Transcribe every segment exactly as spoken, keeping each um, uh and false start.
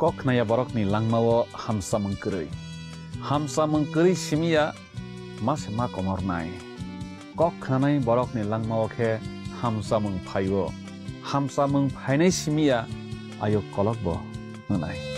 Kok khnaya borokni langmao hamsamung kwrwi. Hamsamung kwrwi simi ya ma se ma komornai. Kok khnanai borokni langmao khe hamsamung phaio. Hamsamung phainai simi ya ayuk kolokbo wngnai.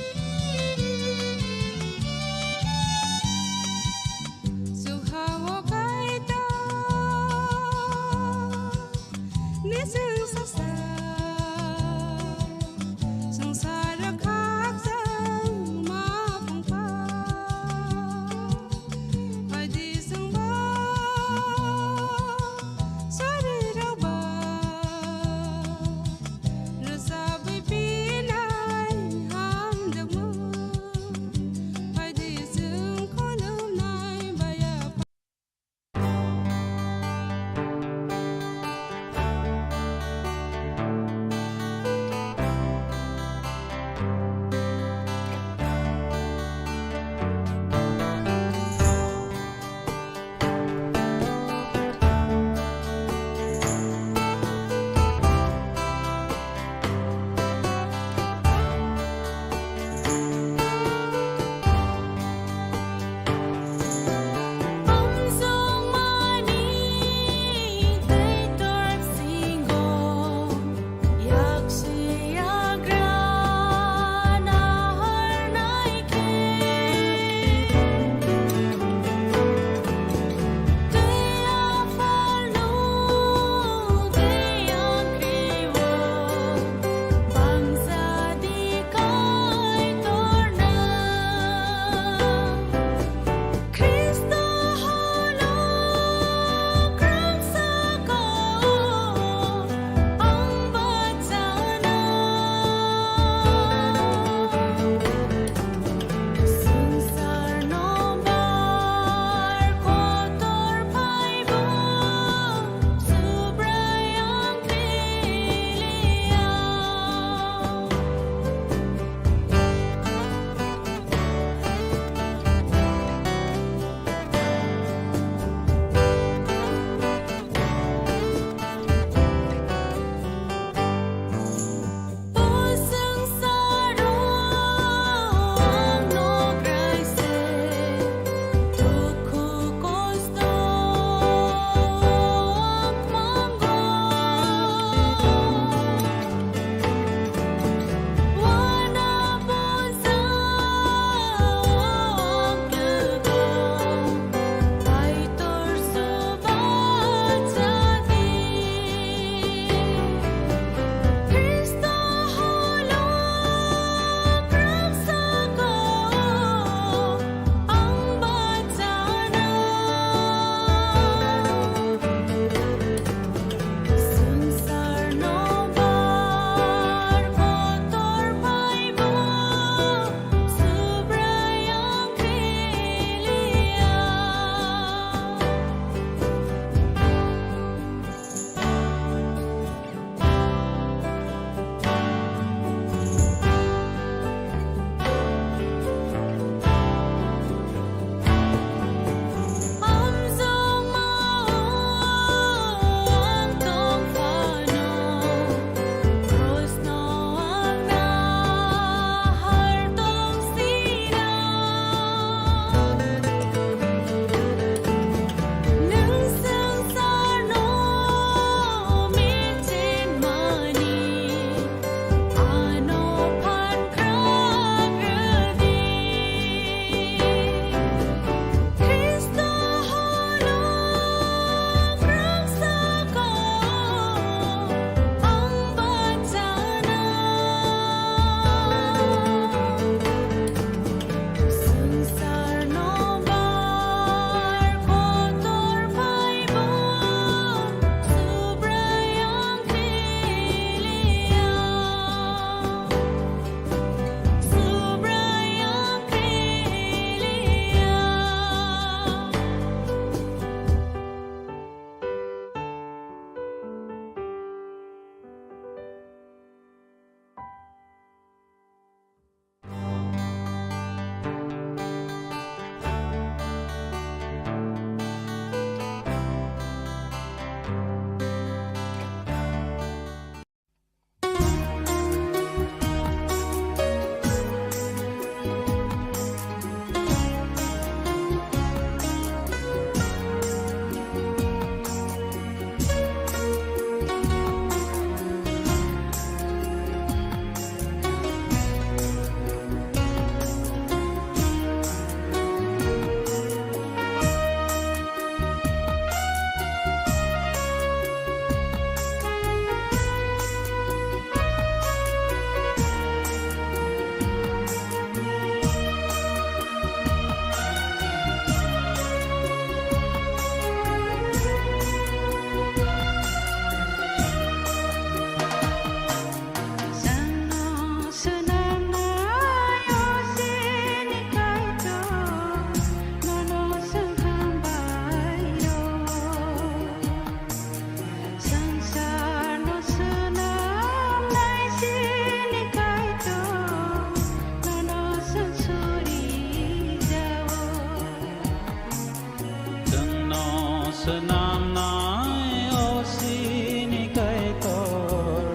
Swnamnai o sini Kaitor,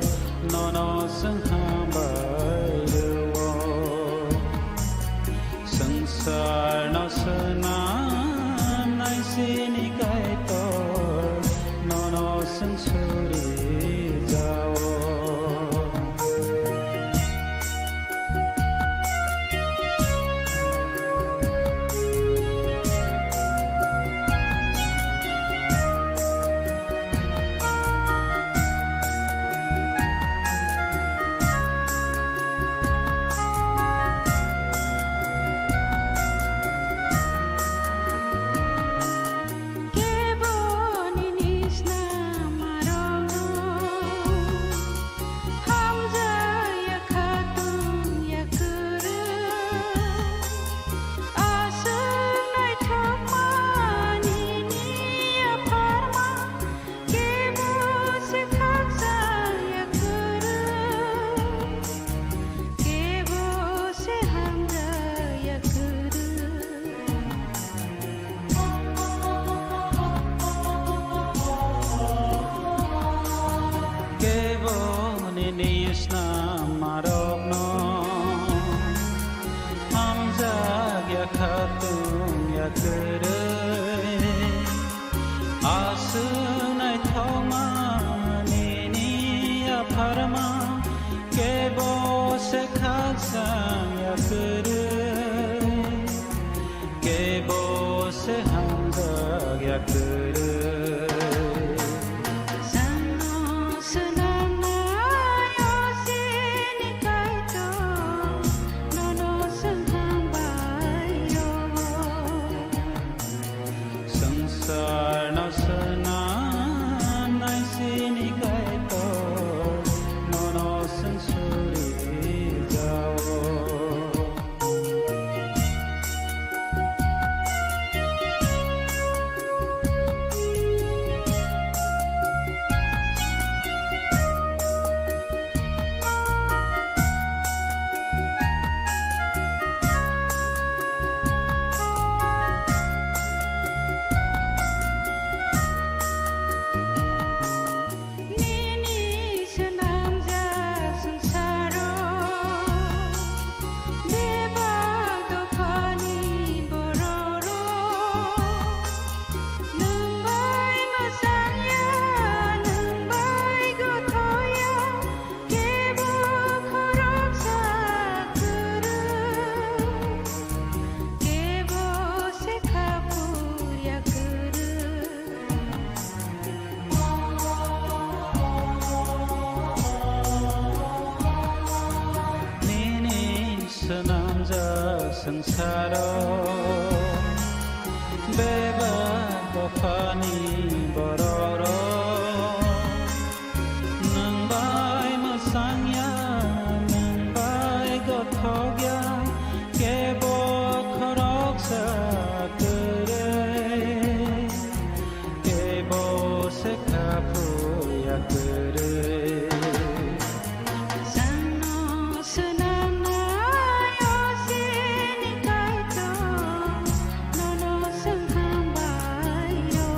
nono chwng hambai rwo. Swngcharno swnamnai sini Kaitor, nono chwng suri jao. Kebo nini snam marokno hamjak ya khatung ya kwrwi. Aswk naithokma nini yapharma, kebo se khakchang ya kwrwi, kebo se hamjak ya kwrwi. Kebo nini snam marokno hamjak ya khatung ya kwrwi. Aswk naithokma nini yapharma, kebo se khakchang ya kwrwi. Kebo se hamjak ya kwrwi. Chwngno swnamnai o sini Kaitor, nono chwng hambai rwo. Swngcharno swnamnai sini Kaitor, nono chwng suri jao. Nini swnamjak swngcharo bebak dophani bororok nwng bai mwchangya, nwng bai gothoya, kebo khoroksa kwrwi, kebo se kha phurya kwrwi. Nini swnamjak swngcharo bebak dophani bororok nwng bai mwchangya, nwng bai gothokya, kebo khoroksa kwrwi. Kebo se kha phurya kwrwi. Chwngno swnamnai o sini Kaitor, nono chwng hambai rwo.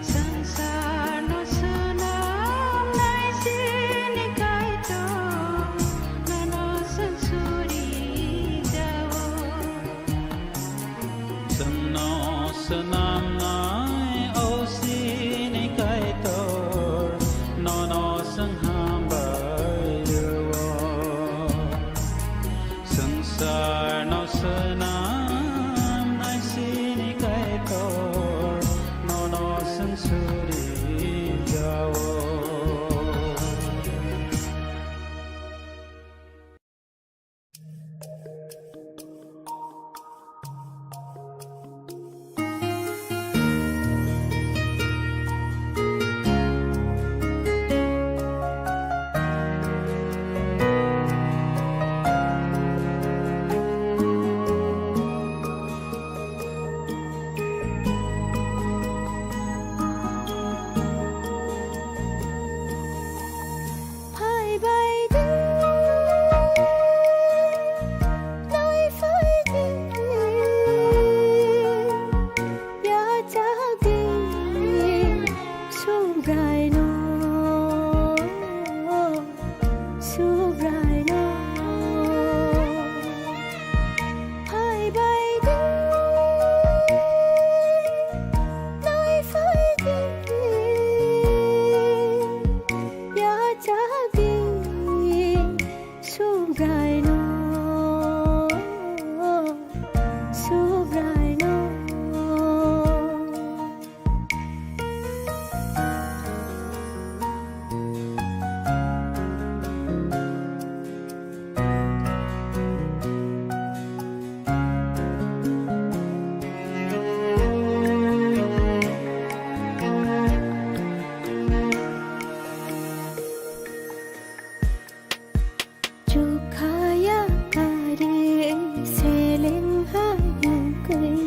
Swngcharno swnamnai sini Kaitor, Subraino, Subraino. Chukhaya kare seleng hayung kai,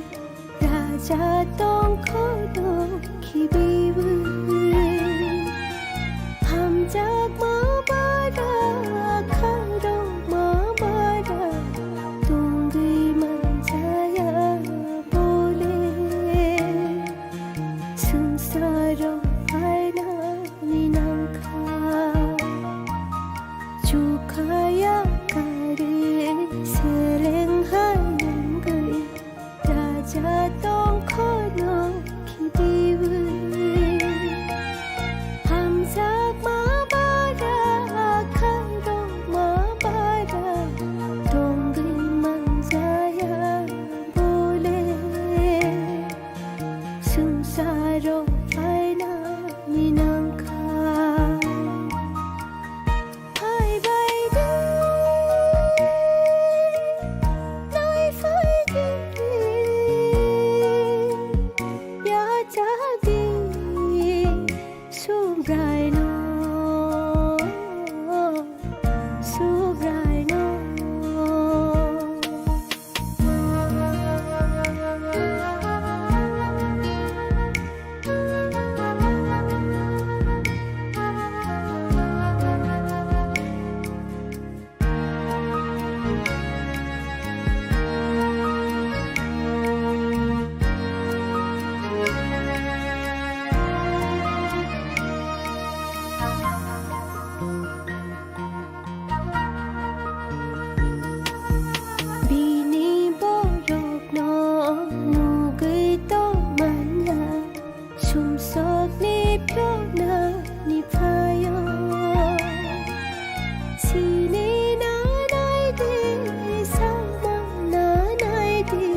raja tongkho do khibiwi. Hamjakma bara, khairokma bara, tongwi manjaya bole. Swngcharo phainani nangkha. Chukhaya kare seleng hayung kai, raja tongkhono khibiwi. Hamjakma bara, khairokma bara, tongwi manjaya bole. Swngcharo phainani nangkha. Phaibai di, naiphai di, yachak di, Subraino, Subraino. Bini borokno nugwi tongmanya, sumsokni phiyoknani phaio. Sinina naidi, samana naidi,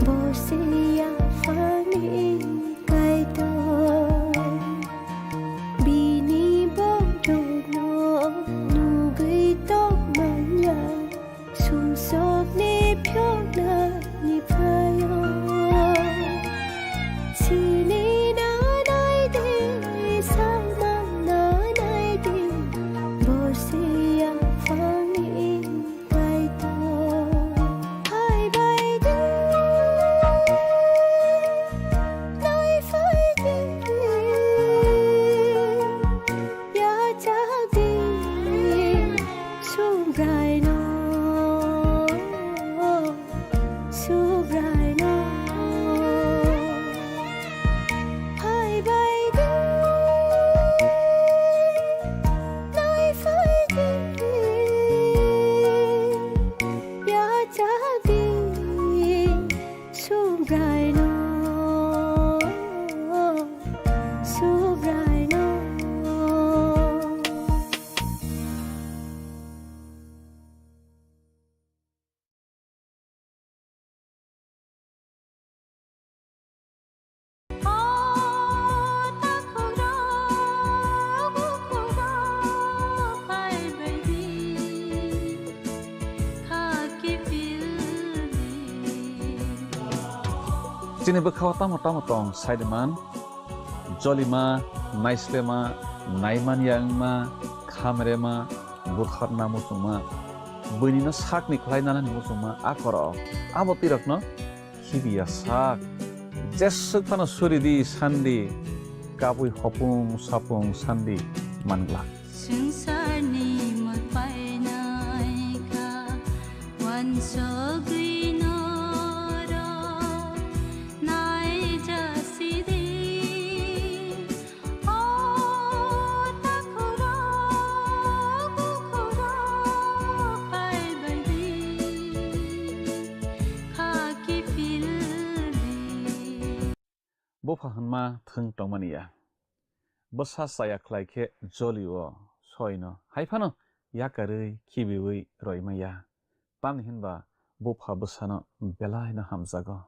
bo se yaphangni Kaitor. Bini borokno nugwi tongmanya, sumsokni phiyoknani phaio. Sinina naidi, samana naidi, bo se yaphangni Kaitor. Phaibai di, naiphai di, yachak di, Subraino, Subraino. Phaibai di, naiphai di, yachak di, Subraino, Subraino. Chini bwkhao tamo tamo tong, saidiman, jolima, naislema, naimanya wngma, khamrema, butharna muchungma, buinino sakni khlai nanani muchungma a korok. Abo twirokno khibiya sak. Jeswk phano suri di sandi, kabui hopung sapung sandi manglak. Swngcharni mol painai kha, uansugwi norok naijasidi. O takhurok, bukhurok, phaibaidi, kha kiphildi. Bupha hwnma thwng tongmani ya. Bwsa chaya khlai khe jolio soino. Hai phano yakarwi khibiwi roimaya. Tamni hinba bupha bwsano belaino hamjago.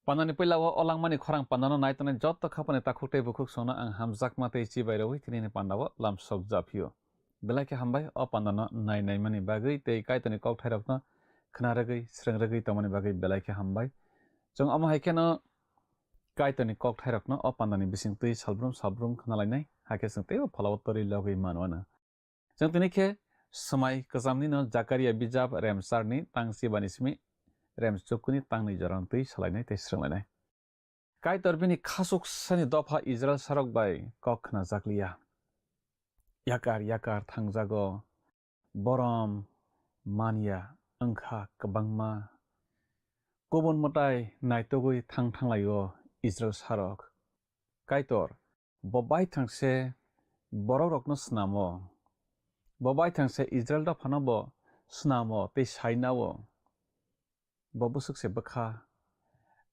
Pandani puila o langmani khorang pandano nai tongnai joto khapani takhuk tei bukhuk songno ang hamjakma tei chibai rwi tini ni pandao lamsok japhio. Belai khe hambai o pandano nai naimani bagwi tei Kaitorni kokthairokno khna rwgwi, srwng rwgwi tongmani bagwi belai khe hambai. Chwng omo hai kheno Kaitorni kokthairokno o pandani bisingtwi salbrum salbrum khna lainai, hakhe chwng teibo pholao torwi logwi mano ano. Chwng tini khe swmai kwchamnino Jakaria bijap remcharni tang chibani simi remchukuni tangnwi jorano twi salainai tei srwnglainai. Kaitor bini khasuksani dopha Israil sarok bai kok khnajakliya. Yakar yakar thangjago, borom manya wngkha kwbangma. Kubun mwtai naitugwi thang thanglaio Israil sarok. Kaitor bo baithang se borokrokno snamo. Bo baithang se Israil dophano bo snamo tei sainao. Bo bwswk se bwkha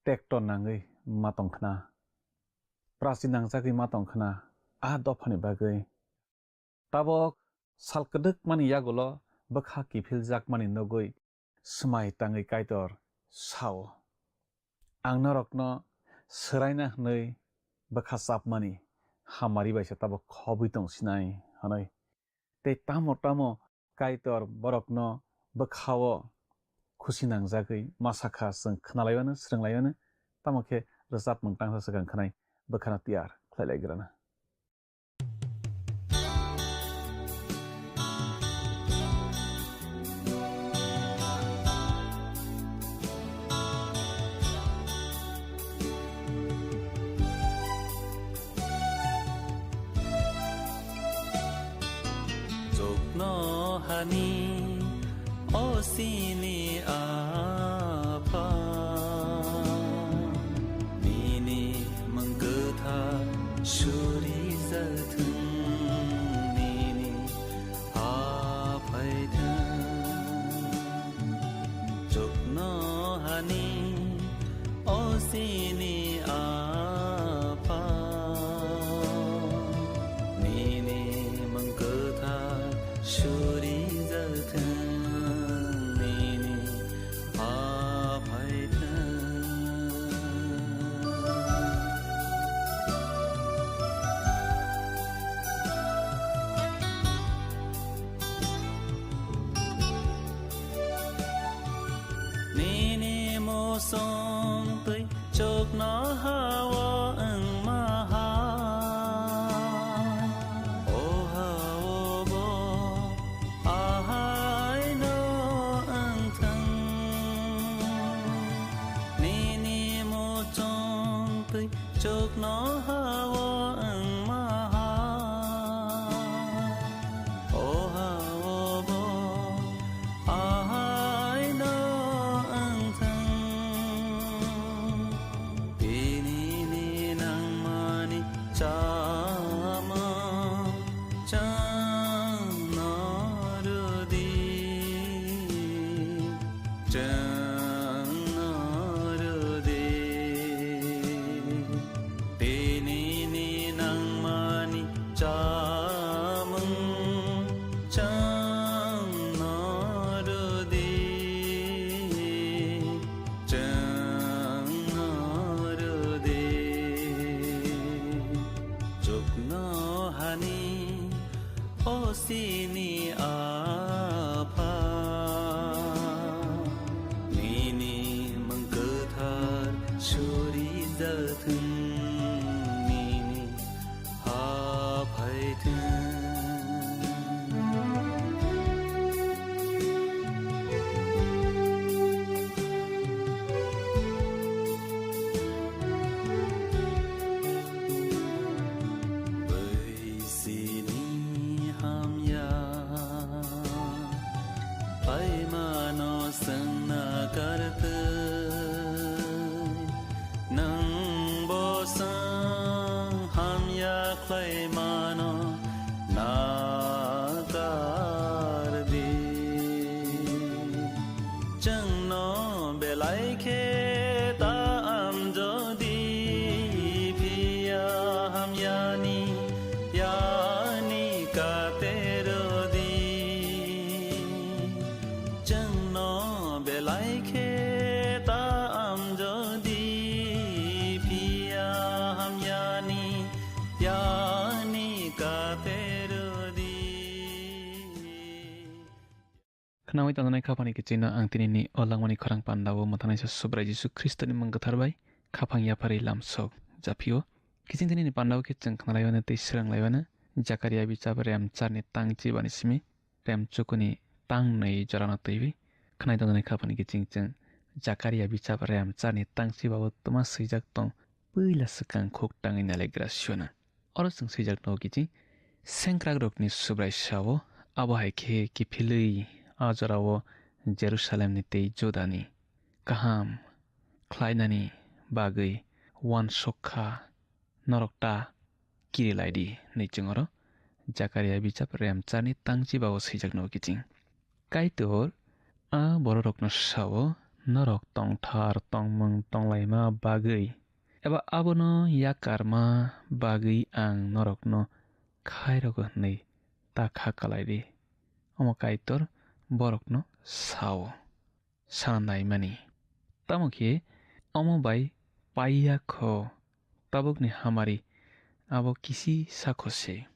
tekto nangwi ma tong khna, prachi nangjagwi ma tong khna, a dophani bagwi. Tabok sal kwdwkmani yagulo bwkha kiphiljakmani nugwi swmai tangwi Kaitor sao, "Ang norokno swraina hwnwi bwkha chapmani hamari bai se tabok khobwi tong sinai," hwnwi. Tei tamo tamo Kaitor borokno bwkhao khusi nangjagwi ma sakha, chwng khnalaiwano, srwnglaiyano, tamo khe rwchapmung tangsa swkang khwnai bwkhano tiyar khlailaigrana. Chuknohani o chini Apha, nini mwng kwthar surijathwng, nini ha phaithwng. Chuknohani o chini Apha, nini mwng kwthar surijathwng, nini ha phaithwng. Nini muchung twi chuknoha-o wngma hai, o ha-o bo ahaino wngthwng. Nini muchung twi chuknoha-o wngma hai, o ha-o bo ahaino wngthwng. Tini ni nangmani chamung chwngno rw di, chwngno rw di. Tini ni Laimano nakardi. Chwngno belai khe ta amjodi, phiya hamyani yani katerodi. Chwngno belai khe ta amjodi, phiya hamyani yani katerodi. Khnawi tongjaknai khaphangni kichingno ang tinini o langmani khorang pandao mwthangnaisa Subrai Jisu Khristoni mung kwthar bai khaphang yapharwi lamsok japhio. Kiching tinini pandao khe chwng khnalaiwano tei swranglaiwano Jakaria bichap rem charni tang chibani simi rem chukuni tang nwi jorano twiwi. Khnai tongjaknai khaphangni kiching chwng Jakaria bichap rem charni tang chibao twma swijak tong, puila swkang khuk tangwi nailagra siwana. Oro chwng swijak nogo kiching, sengkrakrokni Subrai sao, abo hai khe kiphilwi a jorao Jerusalemni tei Judani kaham khlainani bagwi uansuk kha, norok ta kiri lai di, hwnwi chwng oro Jakaria bichap rem charni tang chibao swijak nogo kiching. Kaitor a bororokno sao, norok tongthar tongmung tonglaima bagwi, eba abono yakarma bagwi ang norokno khairogo hwnwi ta kha kalai di. Omo Kaitor borokno sao. Sana naimani. Tamo khe omo bai paiya kho tabukni hamari abo kisi sakho se.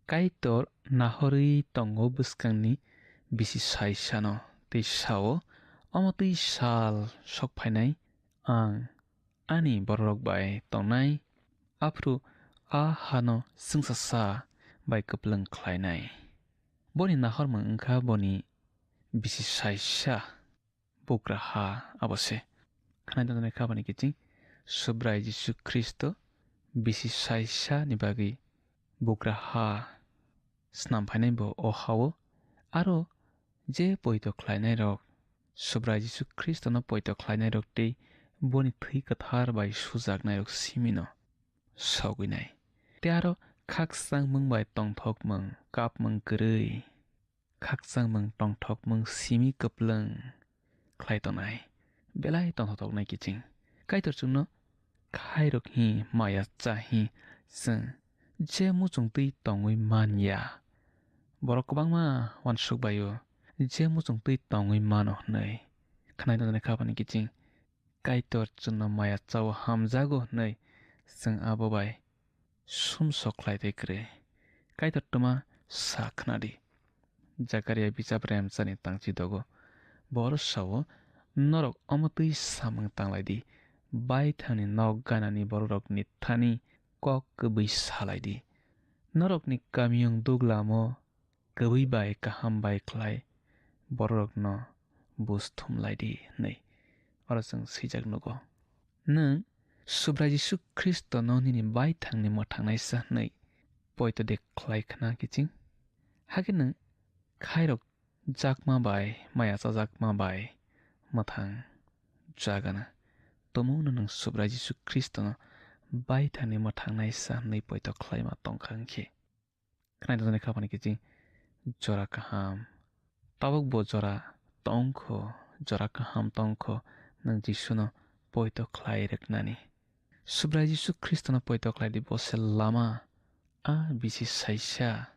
Kaitor nahorwi tongo bwskangni bisi saisano tei sao, omo twi sal sok phainai ang ani bororok bai tongnai, aphuru a hano chwngsasa bai kwplwng khlainai. Boni nahormung wngkha boni bisi saisa. Bugra ha abo se. Khnai tongjaknai kha bani kiching Subrai Jisu Khristo bisi saisa ni bagwi bugra ha snam phainai bo o hao. Aro je poito khlainai rok, Subrai Jisu Khristo no poito khlainai rok tei boni thwi kwthar bai sujaknai rok simi no sogwi nai. Tei aro khakchangmung bai tongthokmung, kapmung kwrwi, khakchangmung tongthokmung simi kwplwng khlai tongnai, belai tongthoknai kiching. Kaitor chwngno khairok hi maya cha hi chwng je muchung twi tongwi man ya. Borok kwbangma uansuk bai-o je muchung twi tongwi mano hwnwi khnai tongjaknai kha bani kiching. Kaitor chwngno maya chao hamjago hwnwi chwng abo bai sumsok khlai tei kwrwi. Kaitor twma sa khna di. Jakaria bichap rem chani tangchi dogo. Bo oro sao, norok omo twi samung tanglai di, baithangni nok ganani bororokni thani kok kwbwi salai di. Norokni kamiyung duglamo kwbwi bai kaham bai khlai bororokno bus thumlai di hwnwi oro chwng swijak nugo. Nwng Subrai Jisu Khristono nini baithangni mwthangnaisa hwnwi poito de khlai khna kiching? Hakhe nwng khairok jakma bai, maya chajakma bai mwthang jagana. Tumungno nwng Subrai Jisu Khristono baithangni mwthangnaisa hwnwi poito khlaima tongkha hwnkhe. Khnai tongjaknai kha bani kiching jora kaham. Tabuk bo jora tongkho, jora kaham tongkho, nwng Jisuno poito khlai rwknani. Subrai Jisu Khristono poito khlai di, bo se lama, a bisi saisa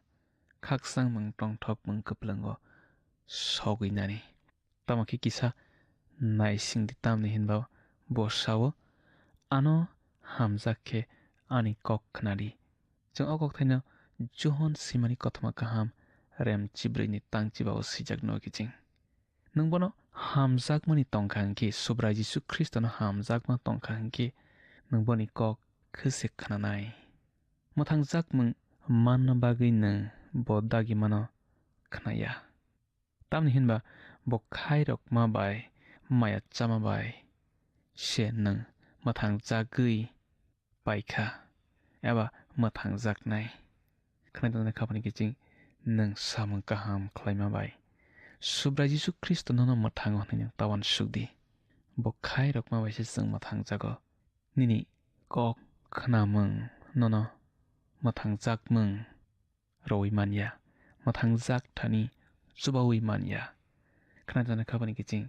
khakchangmung tongthokmung kwplwngo sogwinani. Tamo khe kisa naising di, tamni hinba bo sao, "Ano hamjak khe ani kok khna di." Chwng o kokthaino Johon swimani kothoma kaham rem chibrwini tang chibao swijak nugo kiching. Nwng bono hamjakmani tongkha hwnkhe, Subrai Jisu Khristono hamjakma tongkha hwnkhe, nwng boni kok khwse khnanai. Mwthangjakmung manna bagwi nwng bo dagimano khnaya. Tamni hinba bo khairokma bai, maya chama bai se nwng mwthang jagwi paikha eba mwthang jaknai. Khnai tongjaknai kha bani kiching nwng samung kaham khlaima bai. Subrai Jisu Khristo nono mwthango hwnwi nwng ta uansuk di. Bo khairokma bai se chwng mwthang jago. Nini kok khnamung nono mwthangjakmung rwui manya, mwthangjak thani chubaui manya. Khna jana khabani kiching.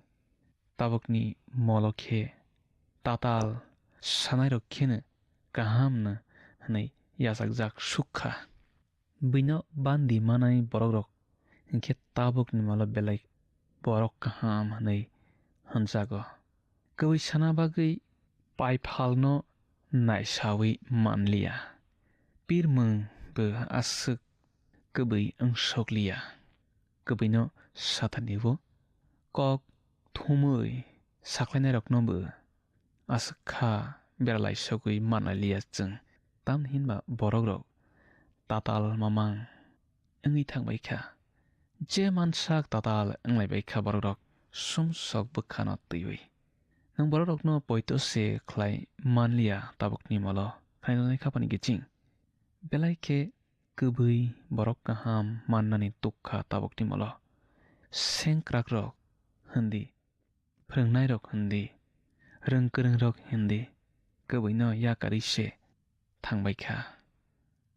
Tabukni molo khe tatal sanairok kheno kahamno hwnwi yachakjak sukha. Buino bandi manai borokrok hinkhe tabukni molo belai borok kaham hwnwi hwnjago. Kwbwi sana bagwi paiphalno naisawi manliya. Pirmung bo aswk kwbwi wngsokliya. Kwbwino sathanibo kok thumwi sakhlainairokno bo aswk kha beralai sogwi manliya chwng. Tamni hinba borokrok tatal mamang wngwi thangbai kha. Je mansak tatal wnglaibai kha borokrok sumsok bwkhano twiwi. Nwng borokrokno poito se khlai manliya tabukni molo khainani khapani kiching. Belai khe kwbwi borok kaham mannani tukha tabukni molo. Sengkrakrok hindi, phrwngnairok hindi, rwng kwrwngrok hindi, kwbwino yakarwi se thangbai kha.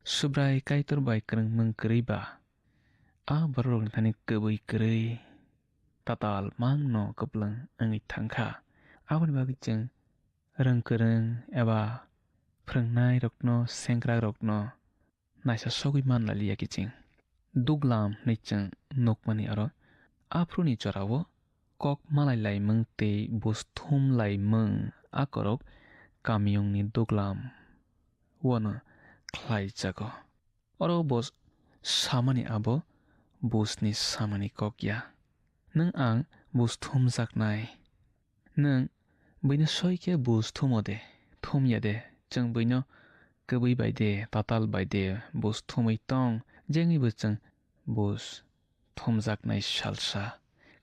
Subrai Kaitor bai kwrwngmung kwrwi ba, a borokrokni thani kwbwi kwrwi tatal mangno kwplwng wngwi thang kha. Aboni bagwi chwng rwng kwrwng eba phrwngnairokno, sengkrakrokno naisa sogwi manlaliya kiching. Duglam hwnwi chwng nukmani oro. Aphuruni jorao kok malai laimung tei bus thum laimung akorok kamiyungni duglam wano khlaijago. Oro bo samani abo busni samani kok ya. Nwng ang bus thumjaknai. Nwng buino soi khe bus thumo de, thum ya de, chwng buino kwbwi bai de, tatal bai de, bus thumwi tong, jengwi bo chwng bus thumjaknai salsa.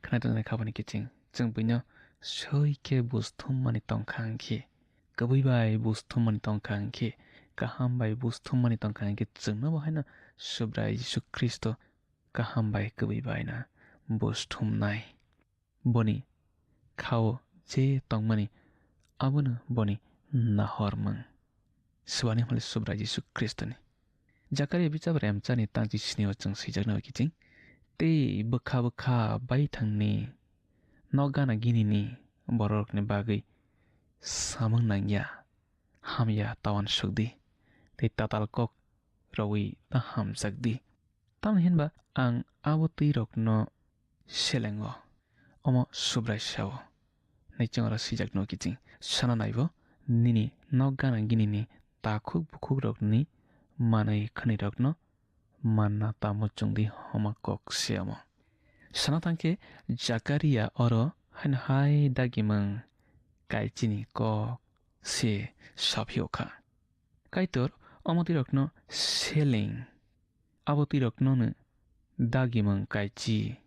Khwnai tongnai khabani kiching, chwng buino soi khe bus thummani tongkha hwnkhe, kwbwi bai bus thummani tongkha hwnkhe, kaham bai bus thummani tongkha hwnkhe, chwngno bo haino Subrai Jisu Khristo kaham bai kwbwi bai na bus thumnai. Boni khao je tongmani abono boni nahormung. Swbani hwnle Subrai Jisu Khristoni. Jakaria bijap remchani tangchi sini o chwng swijaknai kiching. Tei bwkha bwkha baithangni nok gana ginini bororokni bagwi samung nangya, hamya ta uansukdi, tei tatal kok rwui ta hamjakdi. Tamni hinba ang abo twiirokno selengo, omo Subrai sao. Naiching oro swijak no kiching. Sana naibo, nini nok gana ginini takhuk bukhukrokni manwi khwnwirokno manna tamo chwngdi homa kok se omo. Sana thangkhe Jakaria oro haino hai dagimung kaichini kok se saphiokha. Kaitor omo twiirokno seleng, abo twiirokno no dagimung kaichi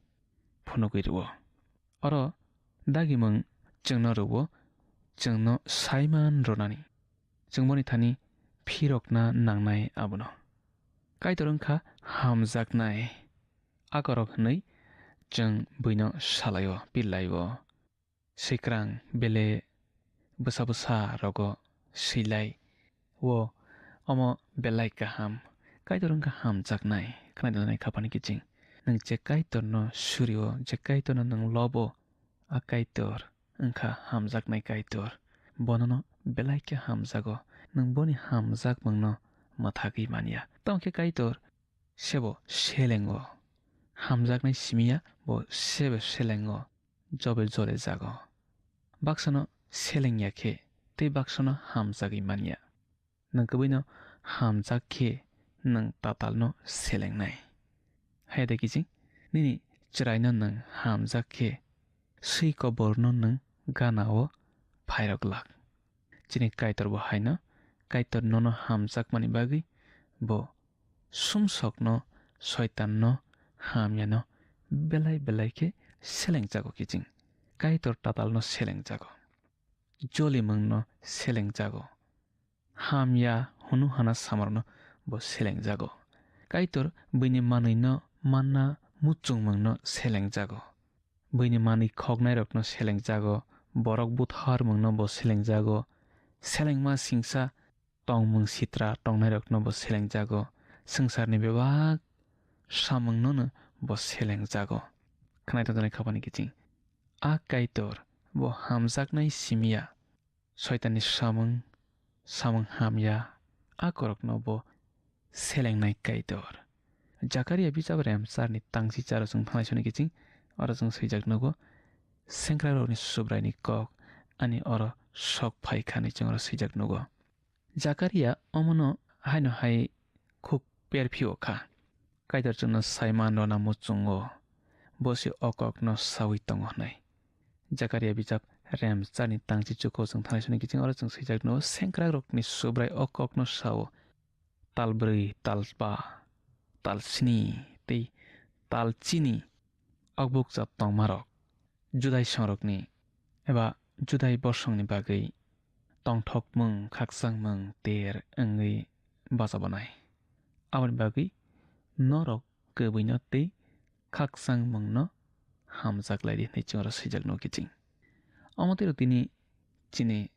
phunugwi rwo. Oro dagimung chwngno rwo, chwngno saiman rwnani. Chwng boni thani phirokna nangnai abono. Kaitor wngkha hamjaknai akorok hwnwi chwng buino salaio, pillaio. Swikrang bele bwsa bwsa rogo swilai o omo belai kaham. Kaitor wngkha hamjaknai, khwnai donai khapani kiching. Nwng je Kaitorno surio, je Kaitorno nwng lobo, a Kaitor wngkha hamjaknai Kaitor. Bonono belai khe hamjago. Nwng boni hamjakmungno mwthagwi manya. Tamo khe Kaitor sebo selengo. Hamjaknai simiya bo sebo selengo, jobe jole jago. Baksano selengya khe tei baksano hamjagwi manya. Nwng kwbwino hamjak khe nwng tatalno selengnai. Hai de kiching, nini chwraino nwng hamjak khe swi koborno nwng gana-o phairok glak. Chini Kaitor bo haino, Kaitor nono hamjakmani bagwi bo sumsokno, soitanno, hamyano belai belai khe selengjago kiching. Kaitor tatalno selengjago. Jolimungno selengjago. Hamya hunu hana samarno bo selengjago. Kaitor buini manwino manna muchungmungno selengjago. Buini manwi khoknairokno selengjago, borok butharmungno bo selengjago. Selengma singsa tongmung sitra tongnairokno bo selengjago, swngcharni bebak samungnono bo selengjago. Khwnai tongjaknai khapani kiching. A Kaitor bo hamjaknai simi ya, Soitanni samung, samung hamya, a korokno bo selengnai Kaitor. Jakaria bijap remcharni tangsi charo chwng thanglai soni kiching, oro chwng swijak nugo, sengkrakrokni Subraini kok ani oro sok phai kha hinwi chwng oro swijak nugo. Jakaria omono haino hai khuk perphio kha. Kaitor chwngno sai man rwna muchungo, bo se o kokno saui tongo hwnwi. Jakaria bijap remcharni tangchi chuko chwng thanglai soni kiching oro chwng swijak nugo, sengkrakrokni Subrai o kokno sao, tal brwi, tal ba, tal sni tei tal chini okbukcha tongmarok Judai songrokni eba Judai bosongni bagwi tongthokmung, khakchangmung ter wngwi bachabanai. Aboni bagwi norok kwbwino tei khakchangmungno hamjak lai di hwnwi chwng oro swijak nugo kiching. Omo tei rok tini chini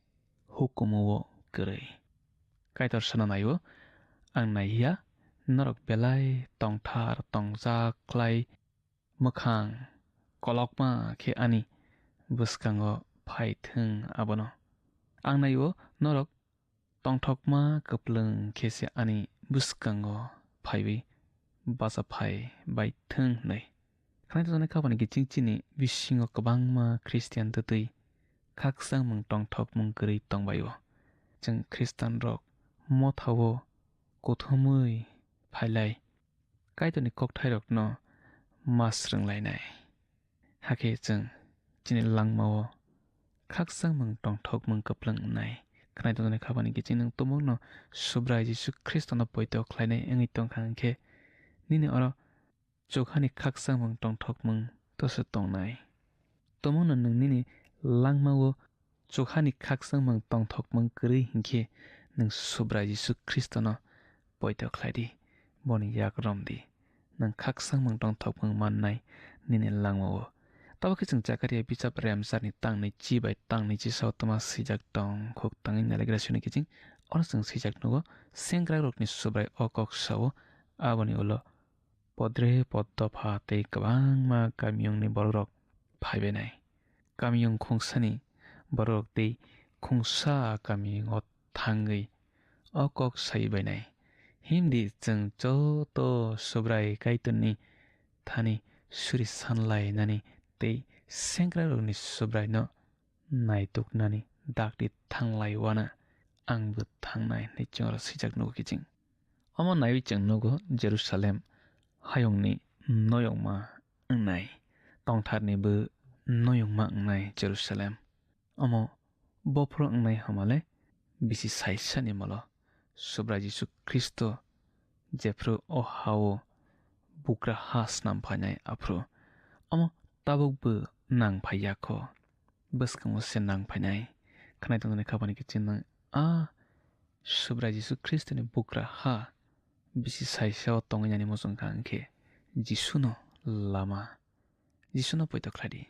hukumu o kwrwi. Kaitor sana naio, ang naiya, norok belai tongthar tongjak khlai mwkhang kolokma khe ani bwskango phai thung abono. Ang naio, norok tongthokma kwplwng khe se ani bwskango phaiwi bacha phai bai thung hwnwi. Khwnai tongjaknai khapani kiching chini bisingo kwbangma Khristian twtwi khakchangmung tongthokmung kwrwi tongbaio. Chwng Khristianrok mothao kuthumwi phailai Kaitorni kokthairokno ma swrwnglainai. Hakhe chwng chini langmao khakchangmung tongthokmung kwplwng wngnai. Khwnai tongjaknai khapani kiching nwng tumungno Subrai Jisu Khristono poito khlainai wngwi tongkha hwnkhe nini oro chukhani khakchangmung tongthokmung toso tongnai. Tumungno nwng nini langmao chukhani khakchangmung tongthokmung kwrwi hinkhe nwng Subrai Jisu Khristono poito khlai di, boni yak rom di. Nwng khakchangmung tongthokmung mannai nini langmao. Tabuk khe chwng Jakaria bijap remcharni tangni chi bai tangni chi sao twma swijak tong khuk tangwi nailagra suni kiching. Oro chwng swijak nugo, sengkrakrokni Subrai o kok sao, aboni ulo podre poddopha tei kwbangma kamiyungni borokrok phaibainai. Kamiyung khungsani borokrok tei khungsa kamiyungo thangwi o kok sai bainai. Himdi chwng joto Subrai Kaitorni thani suri sanlainani tei sengkrakrokni Subraino naituknani dakti thanglai wana, angbo thangnai hwnwi chwng oro swijak nugo kiching. Omo naiwi chwng nugo Jerusalem hayungni noyongma wngnai, tongtharnibo noyongma wngnai Jerusalem. Omo bophuru wngnai hamale bisi saisani molo Subrai Jisu Khristo jephru o hao bugra ha snam phainai aphru. Omo tabukbo nang phai yakho. Bwskango se nang phainai. Khwnai tongjaknai khapani kiching nwng a Subrai Jisu Khristoni bugra ha bisi saisao tongwi nani muchung kha hwnkhe Jisuno lama. Jisuno poito khlai di.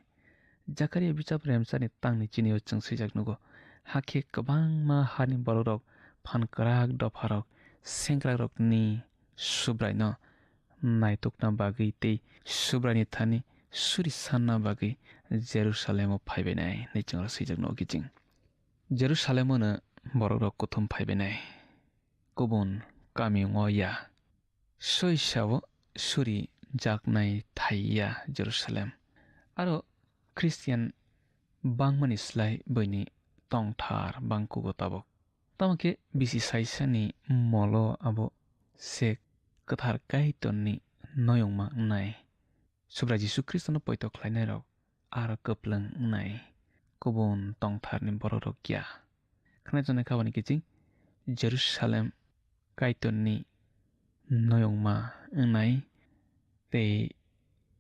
Jakaria bijap remcharni tangni chinio chwng swijak nugo. Hakhe kwbangma hani borokrok, phan kwrak dopharok, sengkrakrokni Subraino naitukna bagwi tei Subraini thani suri sanna bagwi Jerusalemo phaibainai hwnwi chwng oro swijak nugo kiching. Jerusalemo no borokrok kuthum phaibainai, kubun kamiyungo ya. Soisao suri jaknai thai ya Jerusalem. Aro Khristian bangmani slai buini tongthar bangkugo tabuk. Tamo khe bisi saisani molo abo se kwthar Kaitorni noyongma wngnai. Subrai Jisu Khristono poito khlainairok aro kwplwng wngnai, kubun tongtharni borokrok ya. Khwnai tongnai khabani kiching Jerusalem Kaitorni noyongma wngnai tei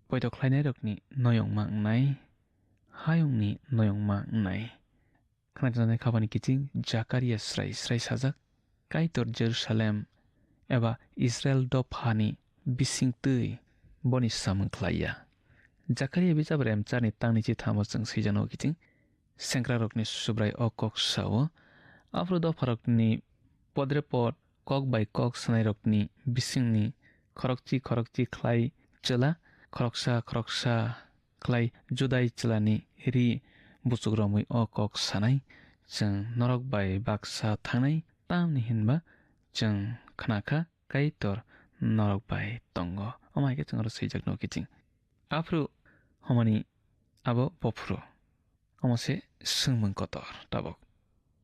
poito khlainairokni noyongma wngnai, hayungni noyongma wngnai. Khwnai tongnai khabani kiching Jakaria srai srai sajak, Kaitor Jerusalem eba Israel dophani bisingtwi boni samung khlai ya. Jakaria bijap remcharni tangni chithamo chwng swijano kiching, sengkrakrokni Subrai o kok sao, aphuru dopharokni Podre pod kok bai kok sanairokni bisingni khorokchi khorokchi khlai chwla, khoroksa khoroksa khlai Judai chwlani ri buchuk romwi o kok sanai. Chwng norok bai baksa thangnai, tamni hinba chwng khna kha Kaitor norok bai tongo. Omo hai khe chwng oro swijak nugo kiching. Aphuru homani abo bophuru. Omo se swngmung kotor tabuk.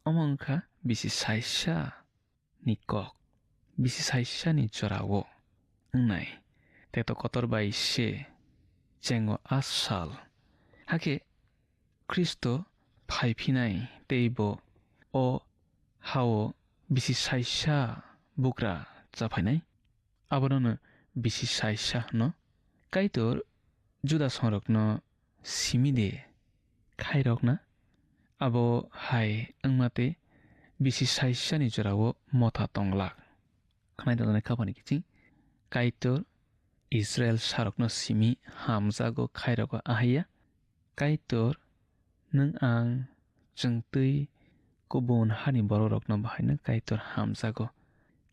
Omo wngkha bisi saisa ni kok, bisi saisa ni jorao wngnai. Tei to kotor bai se chengo a sal. Hakhe Khristo phai phinai tei bo o hao bisi saisa bugra cha phainai. Abono no bisi saisa hwno. Kaitor Juda songrokno simi de khairokna? Abo hai wngma tei bisi saisani jorao motha tong glak. Khnai dalani khapani kiching Kaitor Israel sarokno simi hamjago khairogo ahaiya. Kaitor, nwng ang chwng twi kubun hani bororokno bahaino Kaitor hamjago.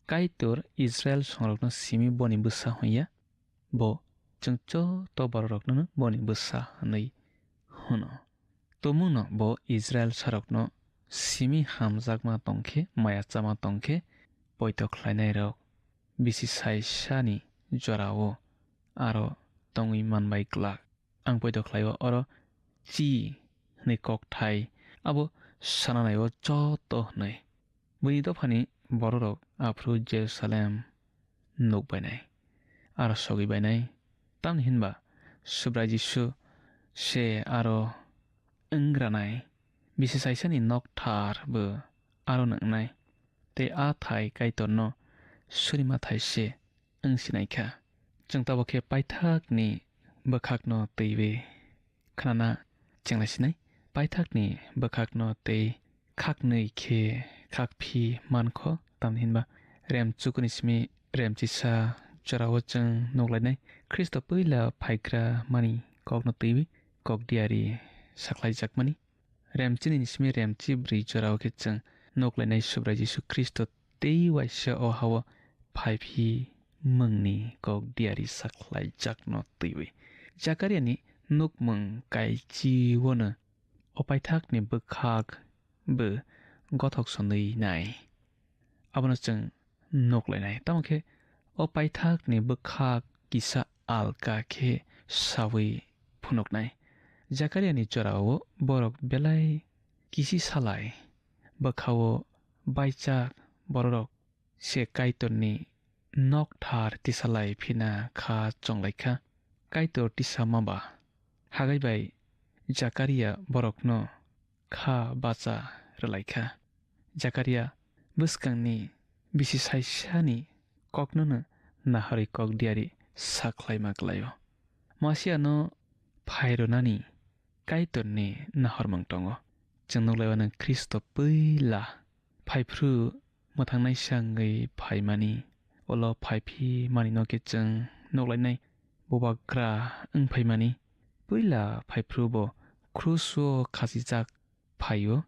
Kaitor Israel songrokno simi boni bwsa hwnya, bo chwng joto bororokno boni bwsa hwnwi hwno. Tumungno bo Israel sarokno simi hamjakma tongkhe, maya chama tongkhe, poito khlainairok bisi saisani jorao aro tongwi manbai glak. Ang poito khlaio oro chi hwnwi kokthai, abo sananai-o joto hwnwi. Buini dophani bororok aphuru Jerusalem nuk bainai, aro sogwi bainai. Tamni hinba Subrai Jisu se aro wngranai, bisi saisani nokthar bo aro nwngnai, tei a thai Kaitorno surima thai se wng sinai kha. Chwng tabuk khe paithakni bwkhakno twiwi khnana chenglaisinai. Paithakni bwkhakno tei khaknwi khe khakphi mankho, tamni hinba rem chukuni simi rem chisa jorao chwng nuklainai. Khristo puila phaigra mani kokno twiwi kok diari sakhlaijakmani. Rem chini ni simi rem chibrwi jorao khe chwng nuklainai Subrai Jisu Khristo tei waisa o hao phai phi mungni kok diari sakhlaijakno twiwi. Jakariani nukmung kaichiono o paithakni bwkhak bo gothok sonwi nai. Abono chwng nuk lainai. Tamo khe o paithakni bwkhak kisa alka khe saui phunuknai. Jakariani jorao borok belai kisi salai, bwkhao baichak bororok se Kaitorni nokthar tisalai phina kha chonglaikha. Kaitor tisama ba hagai bai Jakaria borokno kha bacha rwlaikha. Jakaria bwskangni bisi saisani koknono naharwi kok diari sakhlaima kwlaio. Masiano phairwnani Kaitorni nahormung tongo. Chwng nuklaio nwng Khristo puila phaiphru mwthangnaisa wngwi phaimani, ulo phaiphi manino khe chwng nuklainai bubagra wng phaimani. Puila phaiphru bo kruso khachijak phaio,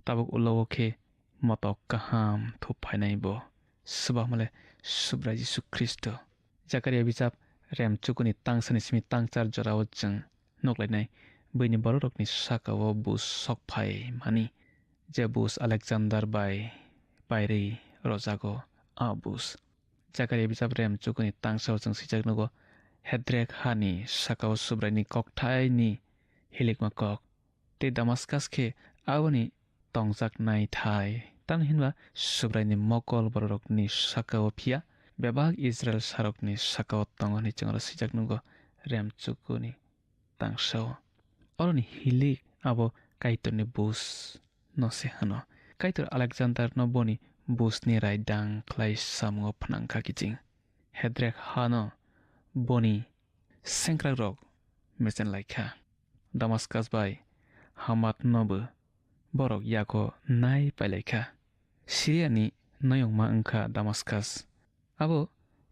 tabuk ulo o khe motok kaham thup phainai bo, swbakmale Subrai Jisu Khristo. Jakaria bijap rem chukuni tangsani simi tangchar jorao chwng nuklainai, buini bororokni sakao bus sok phai mani, je bus Alexander bai pairwi rojago a bus. Jakaria bijap rem chukuni tangsao chwng swijak nugo, Hedrek hani sakao Subraini kokthaini hilikma kok. Tei Damaskas khe aboni tongjaknai thai. Tamni hinba Subraini mokol bororokni sakao phiya, bebak Israel sarokni sakao tongo hwnwi chwng oro swijak nugo rem chukuni tangsao. Oroni hilik abo Kaitorni bus no se hwno. Kaitor Alexanderno boni busni raidang khlai samungo phnang kha kiching. Hedrek hano boni sengkrakrok mechen lai kha. Damaskas bai Hamat nobo borok yago nai pailai kha. Siriani noyongma wng kha Damaskas. Abo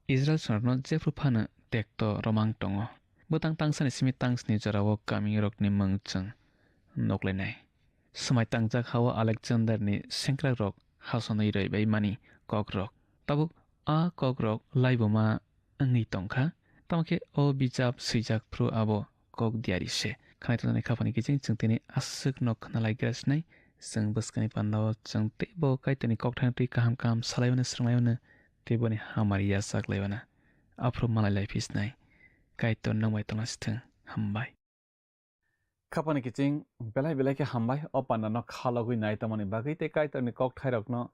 Israel chwngno jephru phano tekto romang tongo. Bwtang tangsani simi tangsni jorao kamirokni mwng chwng nuklainai. Swmai tangjak hao Alexanderni sengkrakrok hasonwi rwbaimani kokrok. Tabuk a kokrok laibuma wngwi tongkha, tamo khe o bijap swijak phuru abo kok diari se. Khnai tongnani khapani kiching chwng tini aswkno khna lai gra sinai, chwng bwskangni pandao chwng teibo Kaitorni kokthaino twi kaham kaham salai mano, swrwng lai mano, tei boni hamari yachak lai mano. Aphuru malai lai phi sinai. Kaitor nwng bai tongna sithwng. Hambai. Khapani kiching belai belai khe hambai o pandano khalogwi nai tongmani bagwi tei Kaitorni kokthairokno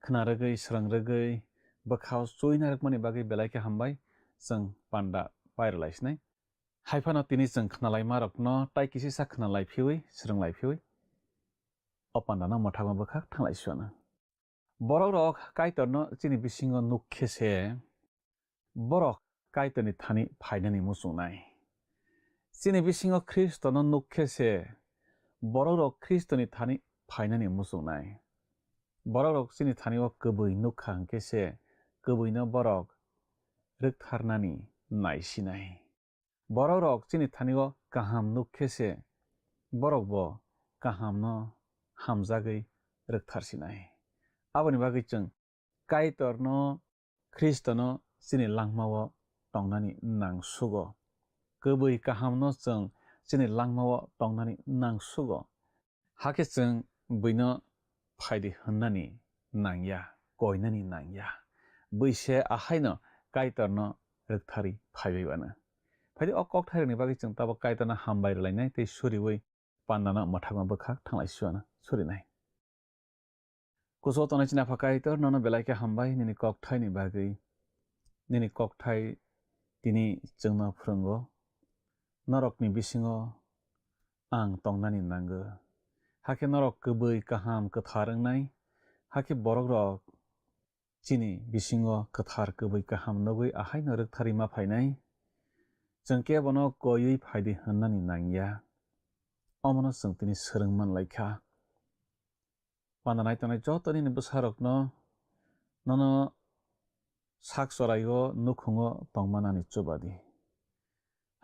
khna rwgwi, swrwng rwgwi, bwkhao chuina rwkmani bagwi belai khe hambai. Chwng panda pairwlai sinai. Hai phano tini chwng khnalaimarokno tai kisisa khnalai phiwi, swrwng lai phiwi o pandano mwthangma bwkhak thanglai suana. Borokrok Kaitorno chini bisingo nuk khe se, borok Kaitorni thani phainani muchungnai. Chini bisingo Khristono nuk khe se, borokrok Khristoni thani phainani muchungnai. Borokrok chini thani o kwbwi nuk kha hwn khe se, kwbwino borok rwktharnani naisinai. Borokrok chini thani o kaham nuk khe se, borokbo kahamno hamjagwi rwktharsinai. Aboni bagwi chwng Kaitorno, Khristono chini langmao tongnani nang sugo. Kwbwi kahamno chwng chini langmao tongnani nang sugo. Hakhe chwng buino phaidi hwnnani nangya, koinani nangya. Buise ahaino Kaitorno rwktharwi phaibai uanw. Phaidi o kokthairokni bagwi chwng tabuk Kaitorno hambai rwlainai tei suriui pandano mwthangma bwkhak thanglai suanw surinai. Kuchugo tongnai chini Apha Kaitor, nono belai khe hambai nini kokthaini bagwi. Nini kokthai tini chwngno phwrwngo. Norokni bisingo ang tongnani nango. Hakhe norok kwbwi kaham kwthar wngnai. Hakhe borokrok chini bisingo kwthar kwbwi kaham nugwi ahaino rwktharwi ma phainai. Chwng kebono koiwi phaidi hwnnani nangya. Omono chwng tini swrwng man lai kha. Panda nai tongnai joto nini bwsarokno nono sak choraio nukhungo tongmanani chuba di.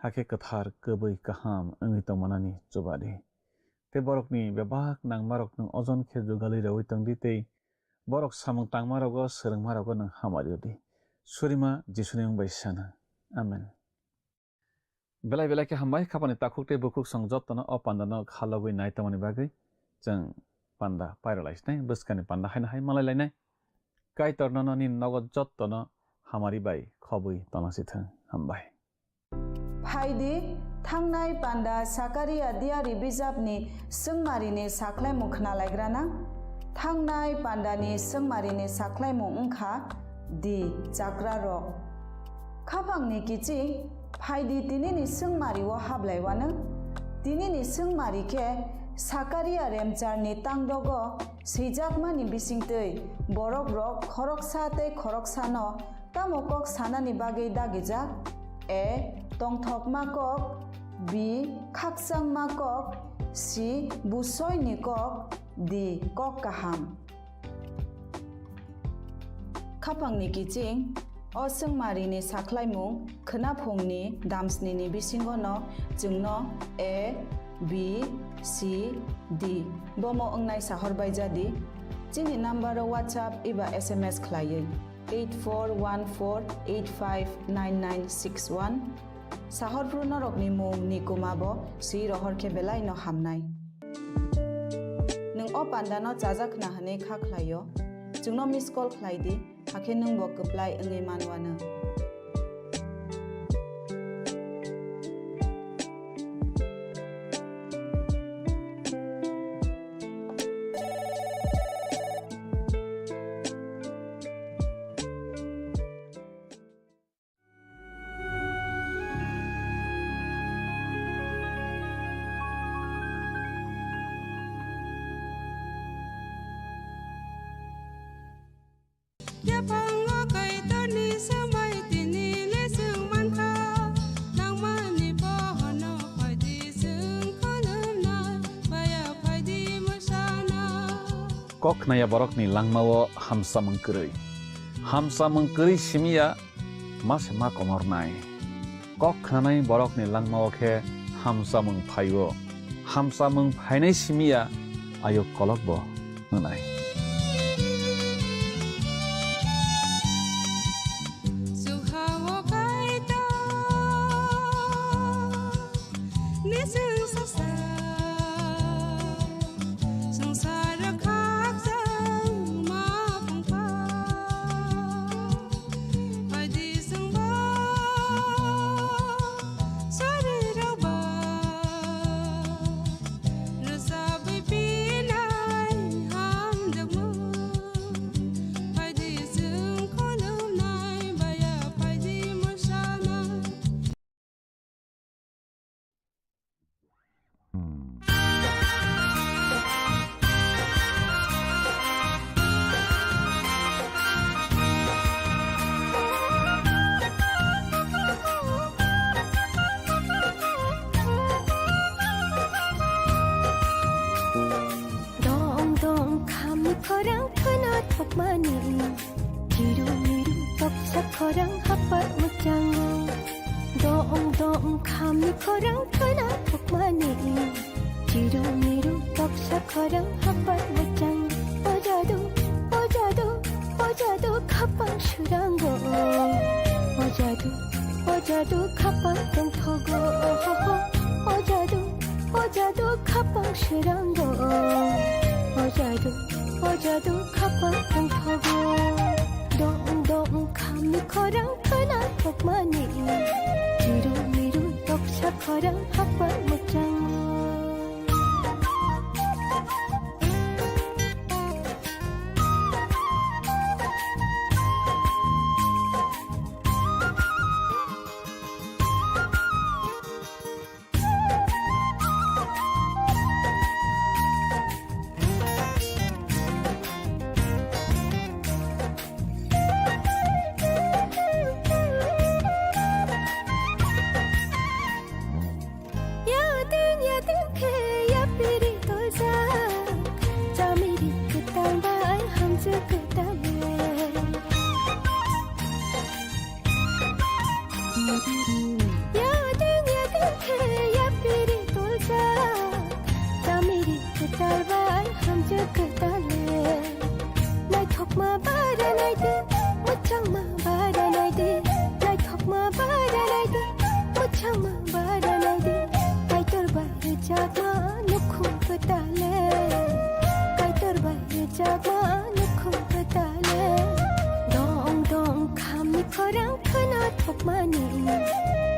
Hakhe kwthar kwbwi kaham wngwi tongmanani chuba di. Tei borokni bebak nangmarok nwng ojon khe jugalwi rwui tong di tei borok samung tangmarogo swrwngmarogo nwng hamari rw di. Surima Jisuni mung bai sana. Amen. Belai belai khe hambai, khapani takhuk tei bukhuk song jottono o pandano khalogwi nai tongmani bagwi chwng panda pairwlai sinai, bwskangni panda haino hai malai lainai. Kaitor nono nini nogo jottono hamari bai khobwi tongna si thung. Hambai. Phaidi, thangnai panda Sakaria diari bijapni swngmarini sakhlaimung khnalaigrana. Thangnai pandani swngmarini sakhlaimung wngkha, di chakrarok. Khapangni kiching, phaidi tinini swngmario hablaiwano. Tinini swngmari khe Sakaria remcharni tangdogo swijakmani bisingtwi borokrok khoroksa tei khoroksano tamo kok sanani bagwi dagijak? A. Tongthokma kok. B. Khakchangma kok. C. Busoini kok. D. Kok kaham. Khapangni kiching, o swngmarini sakhlaimung khwnaphungni damsnini bisingono chwngno A, B, C, D bomo wngnai sahor bai jadi. Chini numbero WhatsApp eba S M S khlaiwi eight four one four eight five nine nine six one. Sahorphru norokni mung ni kuma bo swi rohor khe belai no hamnai. Nwng o panda no chajak khna hwnwi kha khlaio, chwngno miss call khlai di, hakhe nwng bo kwplai wngwi manwano. Yaphango Kaitorni swmai tini le chwng mankha, nangmani bohono phaidi chwng khulumna, baya phaidi mwsana. Kok khnaya borokni langmao hamsamung kwrwi. Hamsamung kwrwi simiya ma se ma komornai. Kok khnanai borokni langmao khe hamsamung phaio. Hamsamung phainai simiya ayuk kolokbo wngnai. Khorang khwna thokmani, chiru miru toksa khorang hapar mwchango. Dong dong khamni khorang khwna thokmani, chiru miru toksa khorang hapar mwchang. O jadu, o jadu, o jadu khapang surango. O jadu, o jadu khapang tongthogo. O jadu, o jadu khapang surango. O jadu, o jadu khapang tongthogo. Dong dong khamni khorang khwna thokmani, chiru miru toksa khorang hapar mwchango. Yading yading khe yapiri toljak, chamiri kwtal bai hamjwk kwtal le. Yading yading khe yapiri toljak, chamiri kwtal bai hamjwk kwtal le. Naithokma bara naidi, mwchangma bara naidi, naithokma bara naidi, mwchangma bara naidi. Kaitor bai rwjakma nukhung kwtal le, Kaitor bai rwjakma nukhung kwtal le. Dong dong khamni khorang khwna thokmani,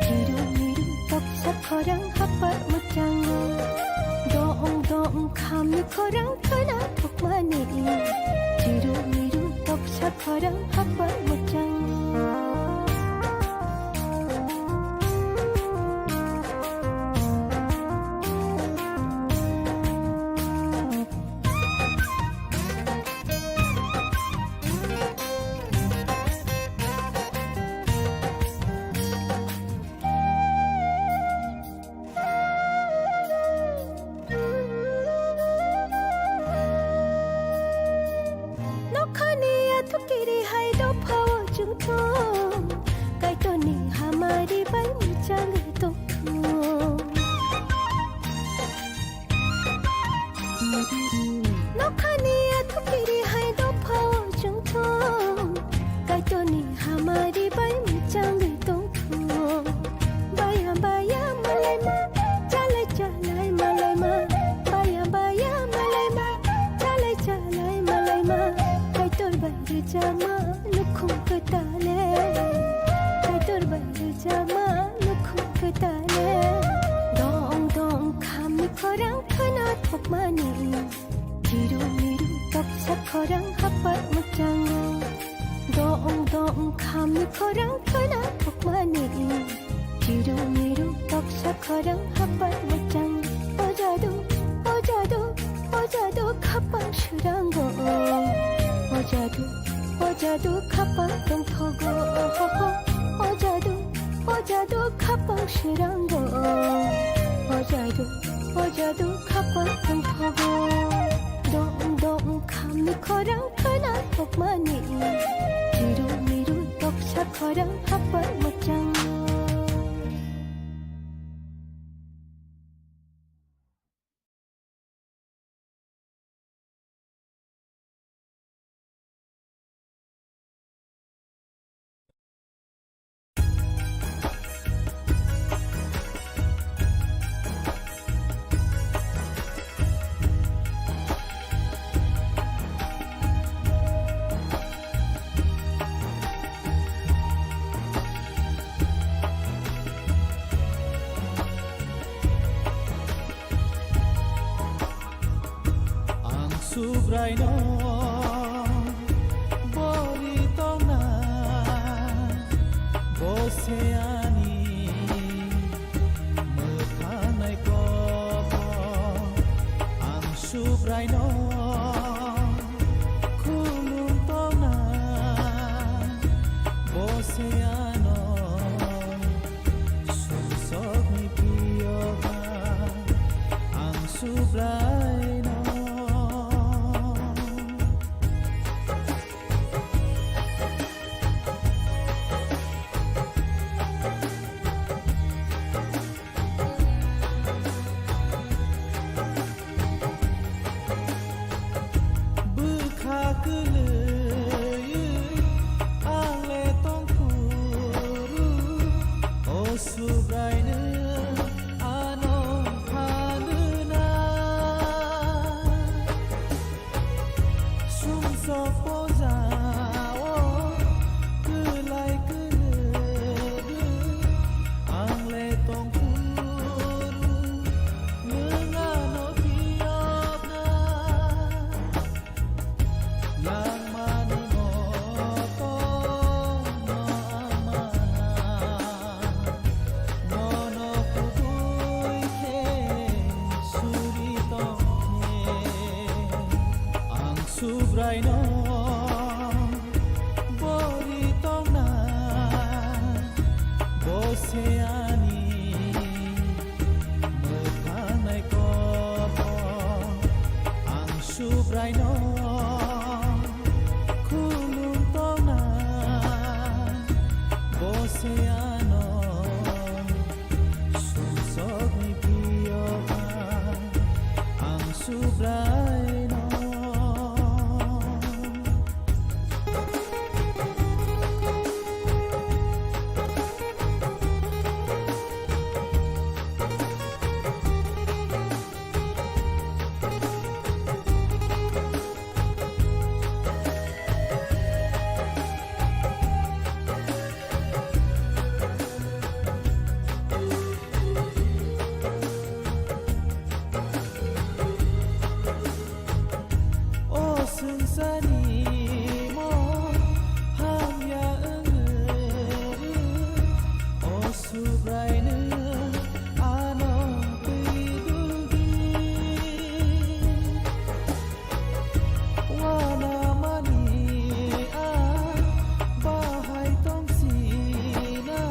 chiru miru toksa khorang hapar mwchango. Dong dong khamni khorang khwna thokmani, chiru miru toksa khorang hapar mwchang. Nokhani athukiri hai dophao chwngthung, Kaitorni hamari bai mwchangwi tongthung. Nokhani athukiri hai dophao chwngthung, Kaitorni hamari bai mwchangwi tongthung. Baya baya malaima, chalai chalai malaima. Baya baya malaima, chalai chalai malaima. Kaitor bai rwjakma nukhung kwtal le, Kaitor bai rwjakma nukhung kwtal le. Dong dong khamni khorang khwna thokmani, chiru miru toksa khorang hapar mwchango. Dong dong khamni khorang khwna thokmani, chiru miru toksa khorang hapar mwchang. O jadu, o jadu, o jadu khapang surango. O jadu, o jadu khapang tongthogo. O jadu, o jadu khapang surango. O jadu, o jadu khapang tongthogo. Dong dong khamni khorang khwna thokmani, chiru miru toksa khorang hapar mwchang. Ang Subraino bori tongna, bo se ani mwkhanai kobo. Ang Subraino khulum tongna, bo se ano sumsokni piyoha ang Subraino. Sok pojao kwlai kwrwi ang le tongphuru nwng ano phiyokna. Langmani moto no ang mana. Nono kubui khe suri tongkhe, ang Subraino bori tongna, bo se ani mwthang nai kobo. Ang Subraino khulum tongna, bo se ano sumsokni phiyokha ang Subraino. O swngcharni mo hamya wngwi, o Subraino ano twi duldi. Wanamani a bahai tongsina,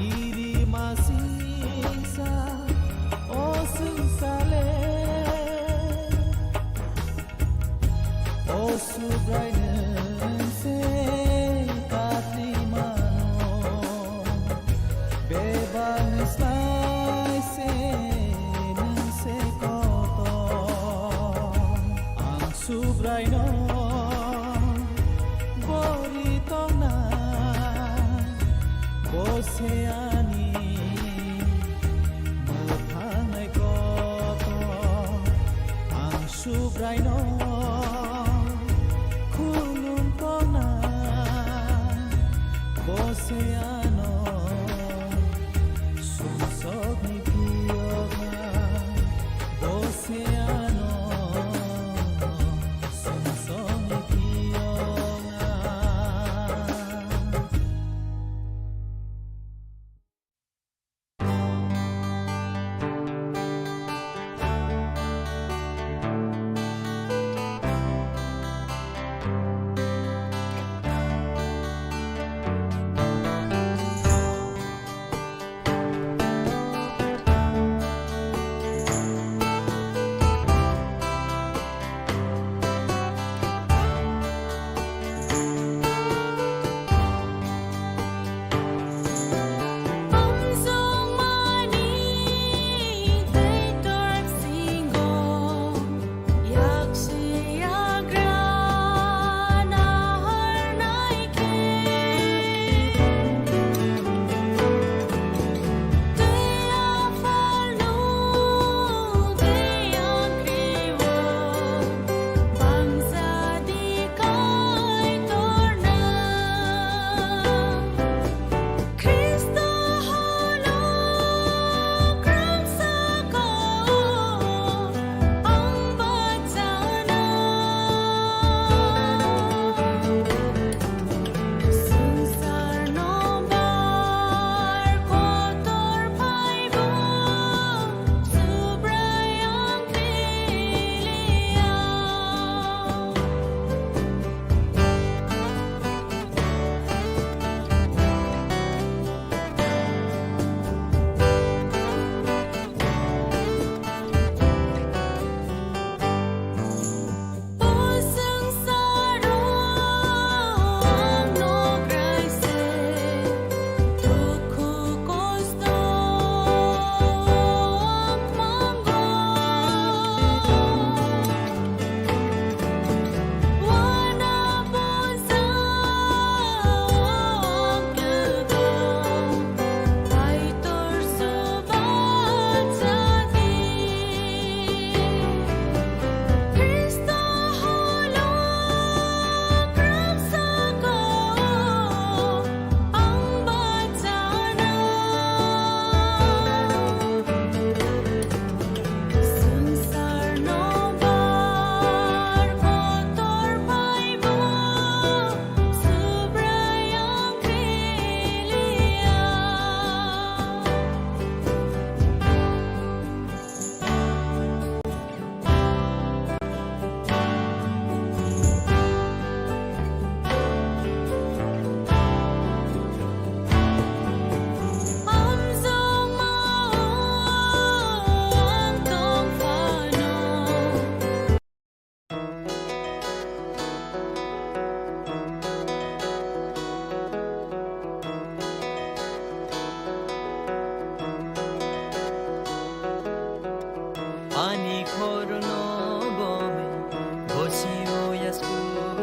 iri masingsa o swngchar le. O Subrai nwng se katli mano, bebak ni slai se nwng se kotor. Ang Subraino bori tongna, bo se ani mwthang nai kotor. Ang Subraino khulum tongna, bo se ano sumsokni phiyokha, bo se ano sumsokni phiyokha.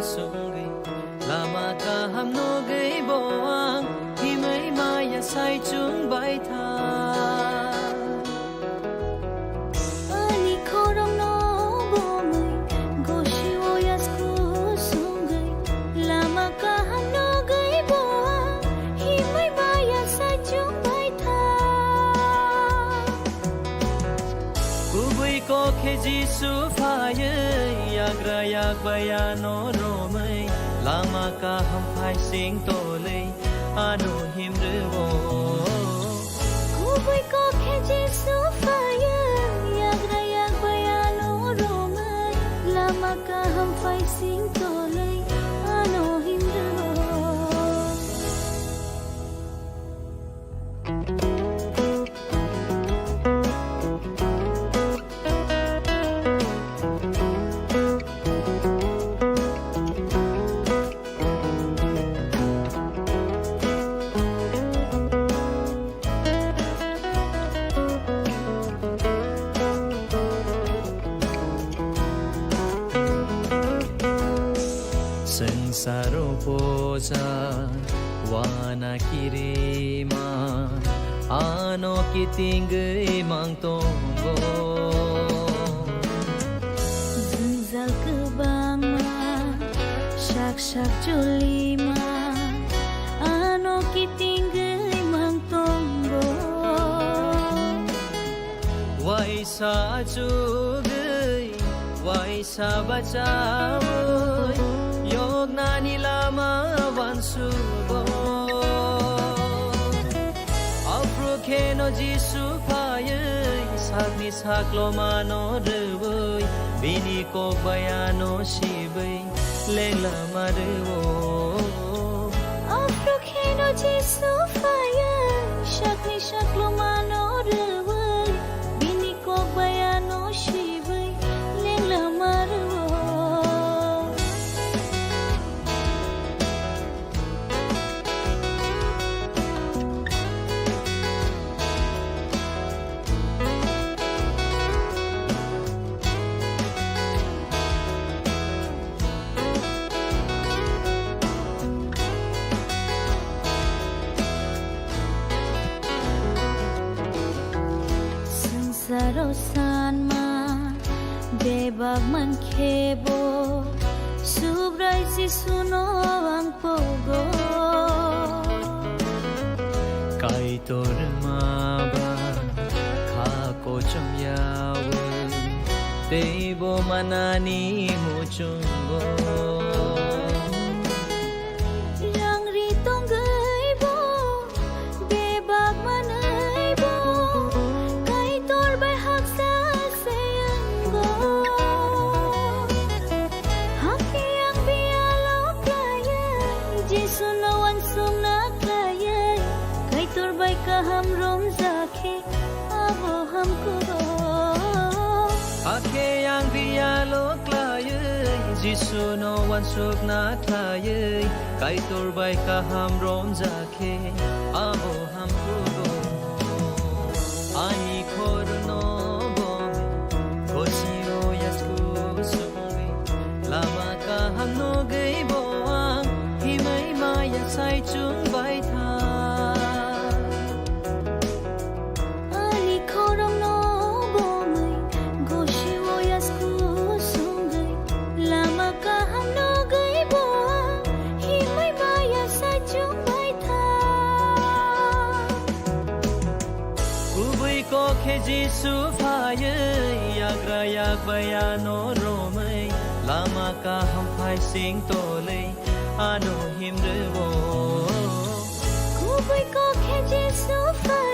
Sungwi lama kaham nugwi bo ang himwi maya sai chwng bai tha. Ani khorokno bomwi gosio yasku sungwi lama kaham nugwi bo ang himwi maya sai chwng bai tha. Kubui kok khe Jisu phaiwi yagra yak bai ano romwi lama kaham phai sing tolwi ano himrwo. Kubui kok khe Jisu phaiwi yagra yak bai ano romwi lama kaham phai sing tolwi ano himrwo. Swngcharo poja wana kirima ano kitingwi mang tongo. Jwngjal kwbangma sak sak chulima ano kitingwi mang tongo. Waisa chugwi, waisa bachawi, yoknani lama wansugo. Aphru kheno Jisu phaiwi, sakni saklomano rwwi, bini kok bai ano sibwi, lengla ma rwo. Aphru kheno Jisu phaiwi, sakni saklomano rwwi, bini kok bai ano sibwi, lengla ma rwo. Swngcharo sanma bebak mankhe bo, Subrai Jisuno ang pogo. Kaitor ma ba kha kochom yawi, tei bo manani muchungo. Rang ri tongwi bo, bebak manwi bo, Kaitor bai haksa se wngo. Hakhe ang biyalo khlaiwi, Jisuno uansukna khlaiwi, Kaitor bai kaham romjakhe, abo hamkuk. Hakhe ang biyalo khlaiwi, Jisuno uansukna khlaiwi, Kaitor bai kaham romjakhe, abo hamkuk. Ani khorno bomwi, gosio yasku sungwi, lama kaham nugwi bo ang himwi maya sai chwng bai tha. Ani khorokno bomwi, gosio yasku sungwi, lama kaham nugwi bo ang himwi maya sai chwng bai tha. Kubui kok khe Jisu phaiwi, yagra yak bai ano romwi, lama kaham phai sing tolwi, ano himrwo. Kubui kok khe Jisu phaiwi,